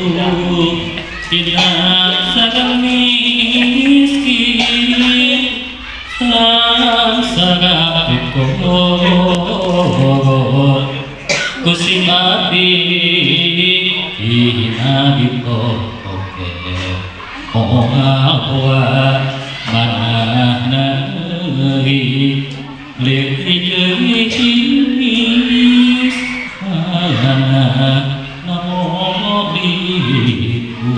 sepuh ina sareng miskin sangsara perkara kusim abdi ina ditoke moa manah nari lir geulis manah namo ribu.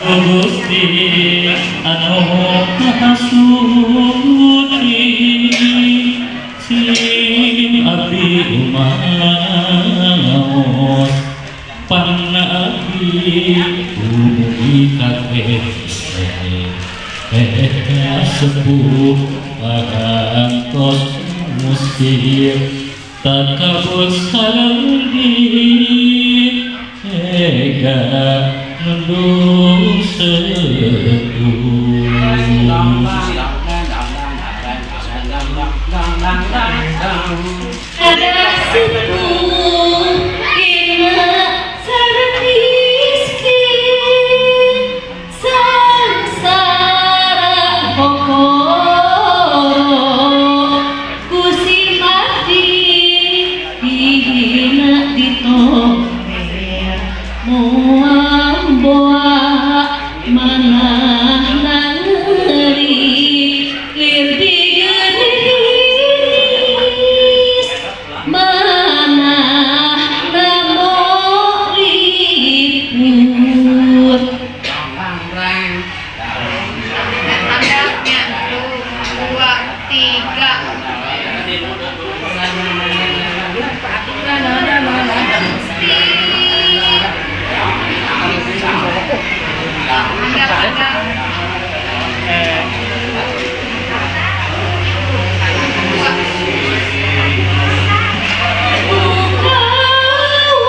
Gusti anu maha suci sing abdi umaos panna abdi bumi kabeh sepuh parantos musir takabur saldi ega nunduk sepuh. Ada sepuh ina sareng miskin sangsara perkara kusim abdi dihina ditoper moa boa manah nangeri lir digeulis manah namo libur. Tandanya 2, 3.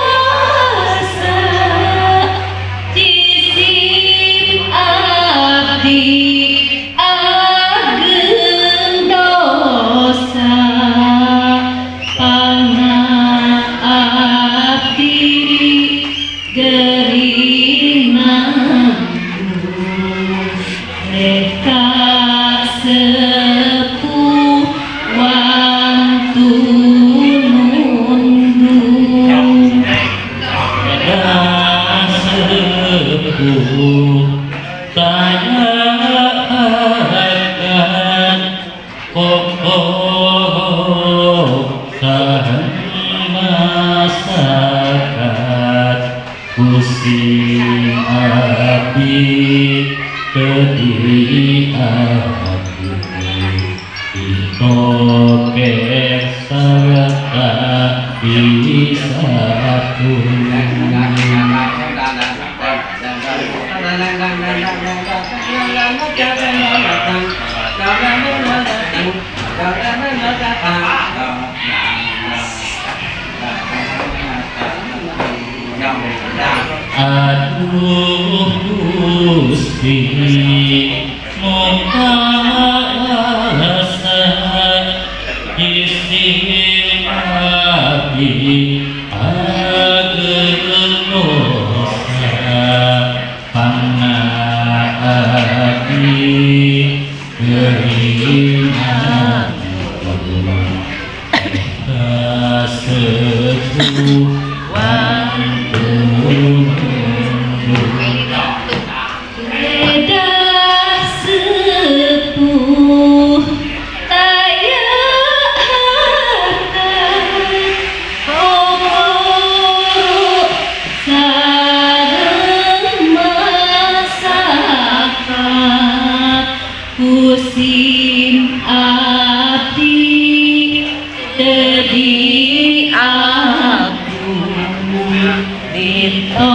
Kawasa jisim abdi ageng dosa panna abdi gering nanggung reka sepuh wantu nundung. Ada sepuh tanyakan kokoh sareng masyarakat pusing abdi kediri abdi ditoker sarta disatu. Aduh Gusti muka asa isim abdi ageng dosa panna abdi gering sepuh wantu Reda sepuh taya harta kokoro sareng masyarakat kusim abdi tedi aku ditoker